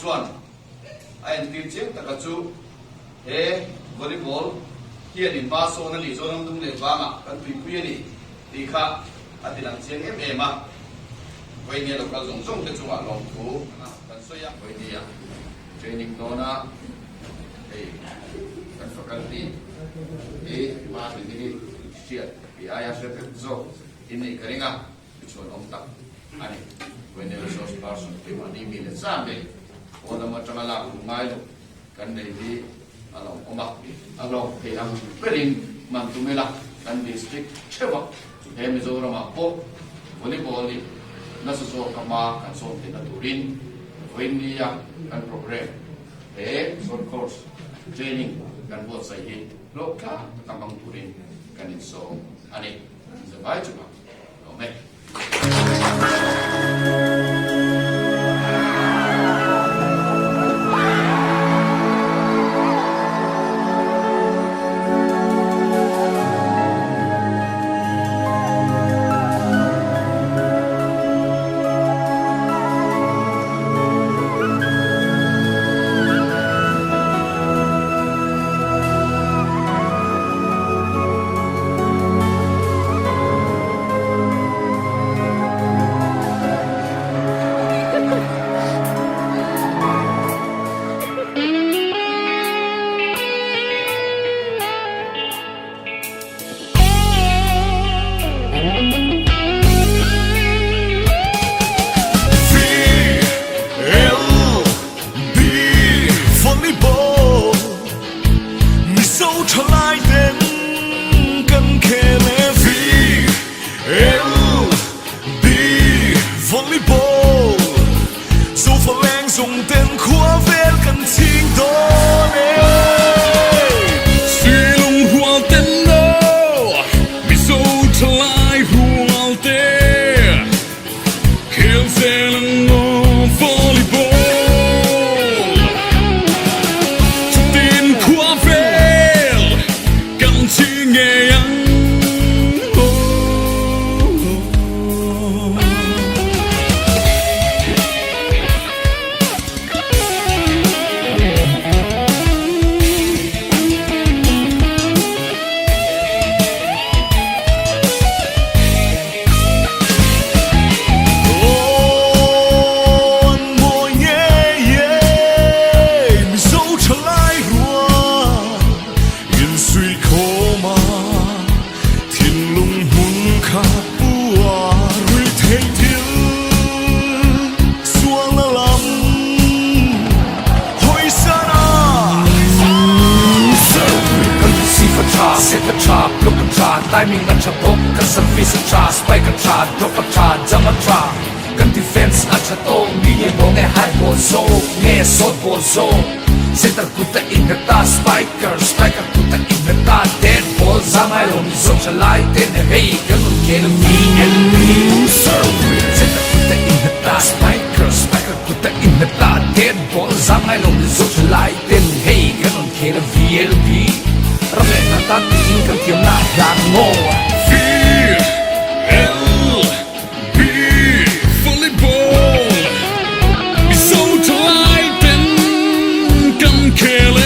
chuan a entir chiang taka chu he volleyball hian in hma sawn a nih Zoram dung leh vangah kan tuipui a ni tih kha a ti lang chiang em em a. Vawinia lo kal zawng zawng te chungah lawmthu kan sawi a. Vawinia training dawna hei kan faculty hi hma tih hi hriat tih aia hre vek zawk in nih ka ring a. Ti chuan awm tak a ni. Vawinia resource person keimahni mi leh zan ngei pawn lam atanga lak luh ngai loh kan nei hi a lo awm a, a hlawk thei ang berin hman tum ila kan district theuh a, he Mizoramah pawh volleyball in nasa zawk a hma kan sawm theihna turin vawiinnia kan programme he short course training kan buatsaih hi hlawk tlak taka hmang turin kan insawm a ni. Zavai chungah lawm e. Mizo thalai ten kan khel e V L B Volleyball Zofa leng zawng ten khua vel kan ching dawn e. Silung hual ten aw Mizo thalai hual te. Khel zel ang aw volleyball Chutin khua vel kan chi ngei ang aw. Aw an mawi ngei e Mizo thalai rual insuih khawm a, thinlung hmun khat pu a ruih theih thil sualna lam hawi san a. Kan receive a tha, set a tha, block a tha, timing a tha bawk, kan service a tha, spike a tha, drop a tha, jump a tha, kan defense a tha tawh, medium ball nge high ball zawk nge short ball zawk, center kut a innghat a, spiker, striker kut a innghat a, dead ball zangai lo Mizo tha lai te ne hei kan rawn khel a VLP center kut a innghat a, spiker, striker kut a innghat a, dead ball zangai lo Mizo tha lai ten hei kan rawn khel a VLP ram leh hna tan tiin kan thiamna a hlang ngaw. VLB Volleyball Mizo thalai ten kan khel e.